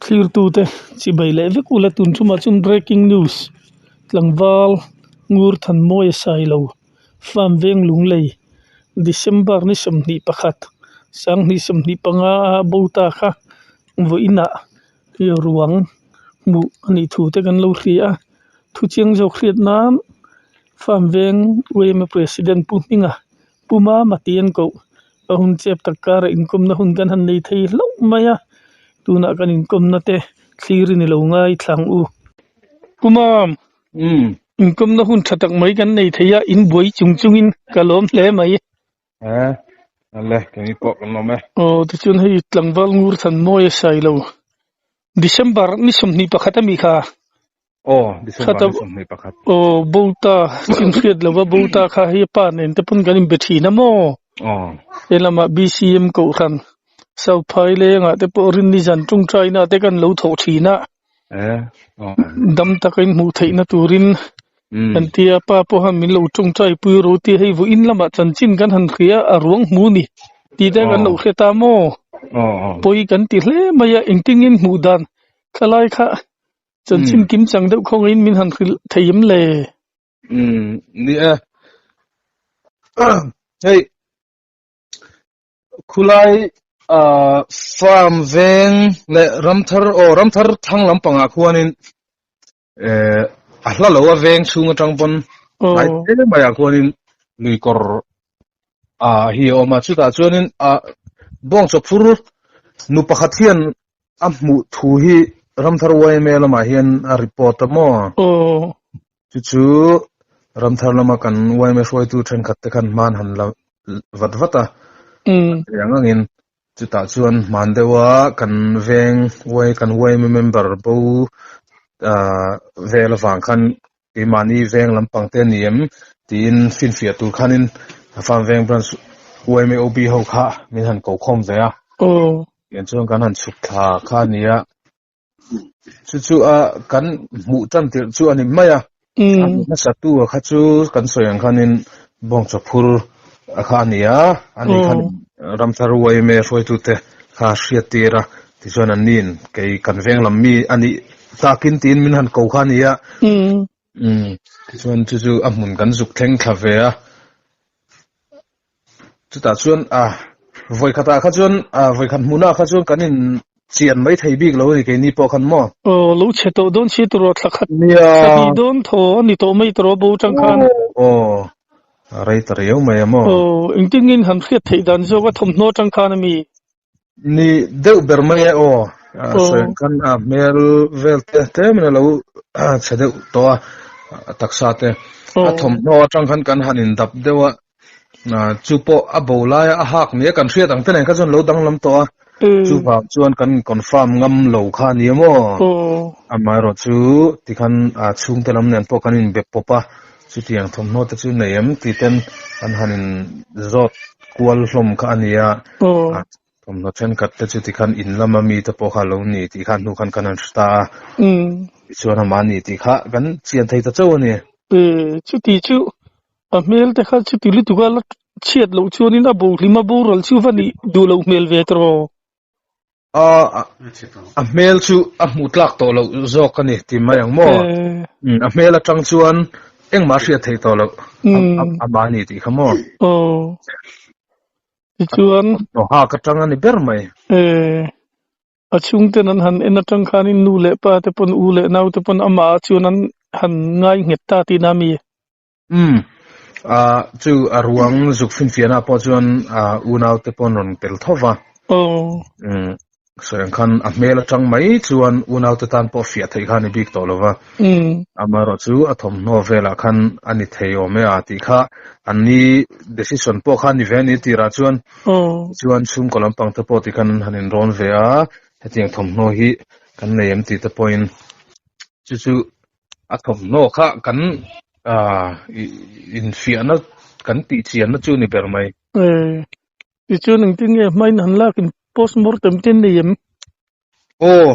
Thlirtute chibai leh vek ula tun ṭumah chuan breaking news tlangval ngur thanmawi a sai lo farm veng lunglei December ni 21 sanghnih 25 a bo ta kha vawiinah hi ruang hmuh a nih thu te kan lo hria a thu chiang zawk hriat nan farm veng yma president pu Hminga Pu Mama tih an koh a hun chep tak karah inkawmna hun kan han nei thei hlauh mai a tunah kan inkawmna te thlir in ilo ngai thlang u. Pu Mam, inkawmna hun tha tak mai kan nei thei a, in buai chung chungin ka lawm hle mai. E, ale, kei pawh kan lawm e. Aw, tichuan hei tlangval ngur than mawi a sai lo. December ni 21 ami kha. Aw, December ni 21. Aw, Bota, chin hriat lova Bota kha hei pa nen te pawn kan inbe thin a maw? Aw. He lamah BCM Kohhran, South Phailengah te pawh Rinni zan tawngtaina te kan lo thawh thin a. E, aw. Dam taka inhmuh theihna turin kan tia pa pawh han min lo tawngtai pui ro tia hei vawiin lamah chanchin kan han hria a ruang hmu ni tih te kan lo hre ta maw? Aw, aw. Pawi kan ti hle mai a, engtin hmuh dan thalai kha Chanchin kim chang deuh khawngin min han hrilh thei em le? Umm, ni e. Hei, khulai farm veng leh ramthar, aw ramthar thlang lampangah khuanin eh a hla lo a veng chhung atang pawn hnai te maiah khuanin lui kawr ah hi a awm a, chutah chuanin ah bawng chawphur nu pakhat hian A hmuh thu hi Ramthar yma lamah hian a report a maw? Aw. Chu chu Ramthar lama kan yma hruaitu thenkhat te khan hman han la vat vat a. Chutiang angin chutah chuan hman deuha kan veng y kan yma member bo vel avang khan keimahni veng lampang te a ni em tiin finfiah tur khanin Farm Veng Branch yma OB ho kha min han ko khawm ve a. Aw. Tiang chuan kan han chhuk thla kha a ni a, chu chu a kan hmuh tan tirh chu a ni mai a, a hmuh hmasa tu a kha chu kan sawi ang khanin bawngchaw phur a kha a ni a, a ni khan Ramthar yma hruaitute kha hriat tir a, tichuan an niin kei kan veng lam mi a nih takin tiin min han ko kha a ni a, tichuan chu chu a hmun kan zuk thleng thla ve a. Chutah chuan a vawikhat ah kha chuan a vawikhat hmunah kha chuan kan in chian mai thei bik lo a ni keini pawh khan maw? Aw lo chhe tawh dawn si tawh thla khat Nia. thla hnih dawn thaw a ni tawh mai tawh bo tang khan. Aw a rei ta riau mai a maw? Aw engtin nge han hriat theih dan zawk a thawmhnaw tang khan a mi? Ni deuh ber mai e aw. Sawi ang khan a hmel vel te tlem in a lo chhe deuh tawh a, a taksa te. A thawmhnaw atang khan kan han indap deuh a, chu pawh a bo laia a hak nia kan hriat ang te nen kha chuan lo danglam tawh a. Chuvang chuan kan confirm ngam lo kha a ni maw? Amaherawh chu tikhan chhungte lam nen pawh kan inbe pawp a, chutiang thawmhnaw te chu nei em tih ten kan han in zawt kual hlawm kha a ni a, thawmhnaw thenkhat te chu tikhan in lama mi te pawh kha a lo ni tih kha hnu khan kan han hre ta a, tichuan amah a ni tih kha kan chian thei ta chauh a ni. Chuti chu a hmel te kha chuti lutuk a la chhiat loh chuanin a bo hlim a boral chu va nih duh loh hmel ve tawh. A hmel chu a hmuh tlak tawh loh zawk a ni ti mai ang maw? A hmel atang chuan engmah a hriat theih tawh loh a mahni tih kha maw? Aw. Tichuan. Hak atang a ni ber mai. A chhungten an han en atang khanin nu leh pa te pawn u leh nau te pawn amah ah chuan an han ngai nghet ta tihna a mi? Umm. Ah, chu a ruang zuk finfiahna pawh chuan ah unau te pawh an rawn tel tho va. Aw. Umm. Sawi ang khan a hmel atang mai chuan unau te tan pawh fiah theih kha a ni bik tawh lo va. Umm. Amaherawh chu a thawmhnaw velah khan a ni thei awm e a tih kha an ni decision pawh kha a ni ve a ni tirah chuan. Aw. Tichuan chhungkaw lampang te pawh tikhan an han inrawn ve a, hetiang thawmhnaw hi kan nei em tih te pawhin chu chu A thawmhnaw kha kan infiahna kan tihchianna chu ni ber mai. Tichuan engtin nge hmain han lakin postmortem te nei em? Aw,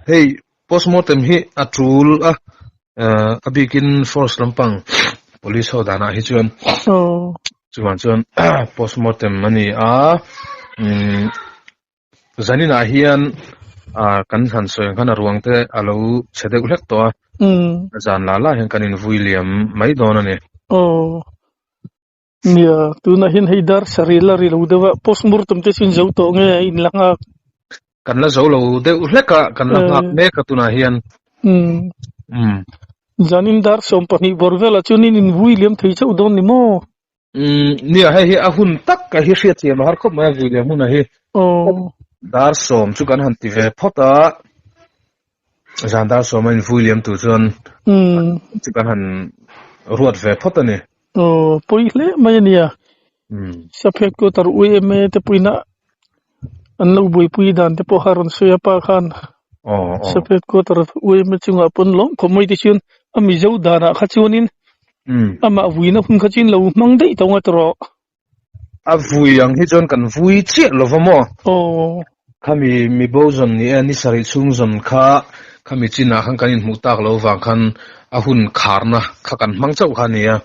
hei postmortem hi a tul a, a bikin force lampang police ho danah hi chuan chuvang chuan postmortem a ni a, zaninah hian. Kan han sawi ang khan a ruang te a lo chhe deuh hlek tawh a, zan lah lah hian kan invui liam mai dawn a ni. Aw, nia, tunah hian hei dar sarih la ri lo deuh a, postmortem te chu in zo tawh nge in la nghak? Kan la zo lo deuh hlek a, kan la nghak mek a tunah hian. Zanin dar 20 bawr velah chuan in invui liam thei chauh dawn ni maw? Umm nia hei hi a hun tak a hi hriatthiam a har khawp mai a vui leh hmun a hi. Aw. Dar 10 chu kan han ti ve phawt a, zan dar 10 a invui liam tur chuan Umm. chu kan han ruat ve phawt a ni. Aw pawi hle mai a nia. Umm. Sap headquarter UMA te pawhin a an lo buaipui dan te pawh kha rawn sawi a pa khan. Aw aw. Sap headquarter UMA chungah pawn lawm khawp mai te chuan a Mizo danah kha chuanin Amah vuina hun kha chu in lo hmang daih tawh ngat rawh. A vui ang hi chuan kan vui chiah lo va maw? Aw. Khami mi bo zawn ni e, ni sarih chhung zawn kha khami chinah khan kan inhmuh tak lo vang khan a hun kharna kha kan hmang chauh kha a ni a.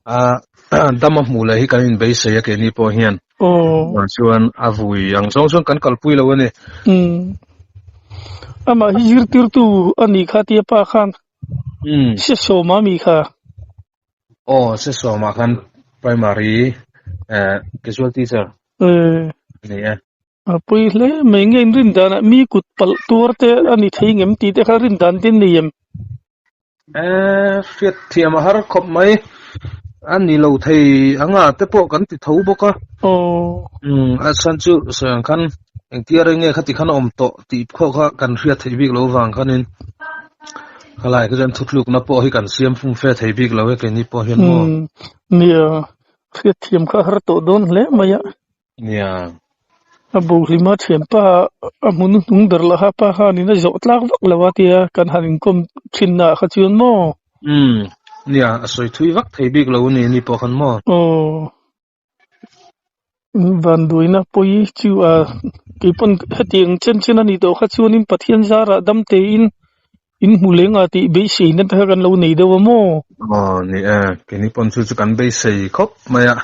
A dam a hmuh leh hi kan inbeisei a keini pawh hian. Aw. Chuan a vui ang zawng chuan kan kalpui lo a ni. Amah hi zirtirtu a nih kha tia pa khan Umm. Se sawma mi kha. Aw se sawma khan primary eh casual teacher. Eh. Ni e. A pawi hle mai nge in rin danah mi kut palh tuar te a ni thei ngem tih te kha rin dan te nei em? Eh hriat thiam a har khawp mai. A ni lo thei anga te pawh kan ti tho bawk a. Aw. Umm a chhan chu sawi ang khan engtia reng nge khati khan a awm tawh tih pawh kha kan hriat theih bik lo vang khanin. Khalai kha chuan thutlukna pawh hi kan siam fum fe thei bik lo e keini pawh hian maw. Umm nia, hriatthiam kha a har tawh dawn hle mai a. Nia. A bohlima thianpa a hmun hnung ber lah kha pa khanin a zawh tlak vak lo a tia kan han inkawm thinna ah kha chuan maw. Umm nia, a sawi thui vak thei bik lo a ni ni pawh khan maw. Aw. Vanduaina pawi chu a keipawn hetiang chen chen a nih tawh kha chuanin Pathian zarah dam tein in hmu leng a tih beiseina te kha kan lo nei deuh a maw? Aw ni e, keini pawn chu chu kan beisei khawp mai a,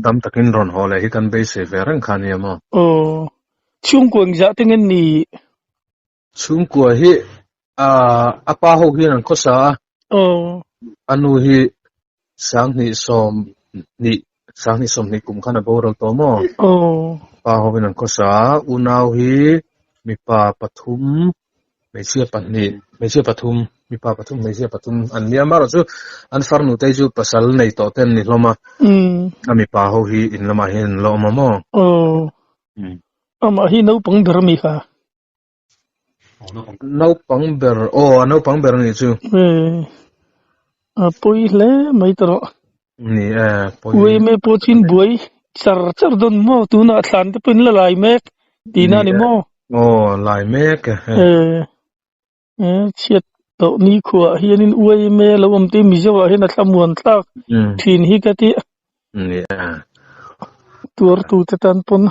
dam takin rawn haw leh hi kan beisei ve reng kha a nia maw? Aw, chhungkua engzah te nge ni? Chhungkua hi a pa ho hian an khawsa a, a nu hi 2020, 2020 kum khan a boral tawh maw? Pa ho hian an khawsa a, unau hi mipa pathum, hmeichhia pahnih, hmeichhia pathum, mipa pathum, hmeichhia pathum an nia. Amaherawhchu an farnu te chu pasal nei tawh te an ni hlawm a, a mipa ho hi in lamah hian an la awm a maw? Amah hi naupang ber a mi kha? Naupang ber, aw a naupang ber a nih chu. Ee, a pawi hle mai ta rawh. Ni e, pawi. Uaime pawh chu in buai char char dawn maw? Tunah thlan te pawh in la lai mek tihna a ni maw? Aw, lai mek e. Ee, ee, chhiat tawh ni khuaah hianin uaime lo awm te Mizo ah hian a thlamuan thlak thin hi ka ti. Ni e. Tuartute tan pawn.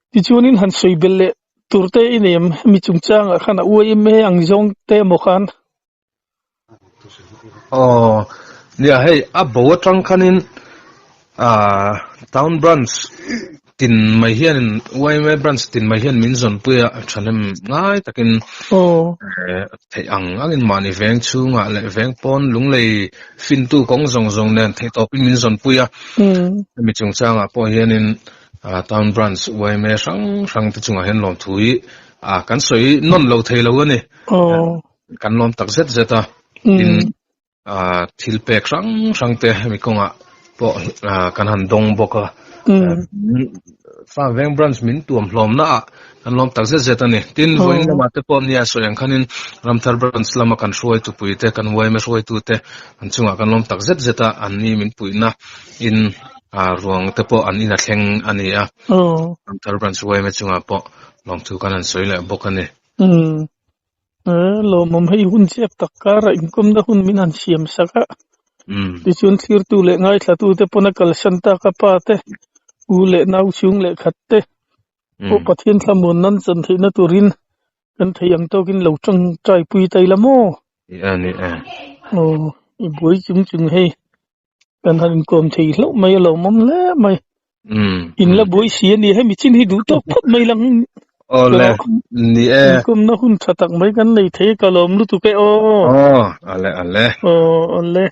Tichuanin han sawi belh leh tur te i nei em? Hemi chungchangah khan a uaim e ang zawng te emaw khan? Aw, nia hei a bo atang khanin ah town branch tin mai hianin yma branch tin mai hian min zawnpui a thahnem ngai takin theih ang angin mahni veng chhungah leh veng pawn lunglei fintu kawng zawng zawng nen theihtawpin min zawnpui a. Hemi chungchangah pawh hianin Town Branch yma hrang hrang te chungah hian lawmthu hi kan sawi nawn lo thei lo a ni. Kan lawm tak zet zet a, tin thil pek hrang hrang te hemi kawngah pawh kan han dawng bawk a. Farm Veng Branch min tuam hlawmna ah kan lawm tak zet zet a ni. Tin, vawiin lamah te pawh nia sawi ang khanin Ramthar Branch lama kan hruaitupui te, kan yma hruaitute an chungah kan lawm tak zet zet a, an ni min puihna in ruang te pawh an in a thleng a ni a. Ramthar Branch yma chungah pawh lawmthu kan han sawi leh bawk a ni. Lawmawm hei hun chiak tak karah inkawmna hun min han siam sak a. Tichuan thlirtu leh ngaithlatu te pawn a kalsan tak a pa te, u leh nau chhung leh khat te pawh Pathian thlamuan nan chan theihna turin kan thei ang tawkin lo tangtai pui ta ila maw? Ni e, ni e. Aw, i buai chung chung hei kan han inkawm thei hlauh mai a lawmawm hle mai. Um In la buai si a ni, hemi chin hi duh tawk phawt mai lang. Awle, ni e. Inkumna hun tha tak mai kan nei thei ka lawm lutuk e aw. Aw, ale ale. Aw, ale.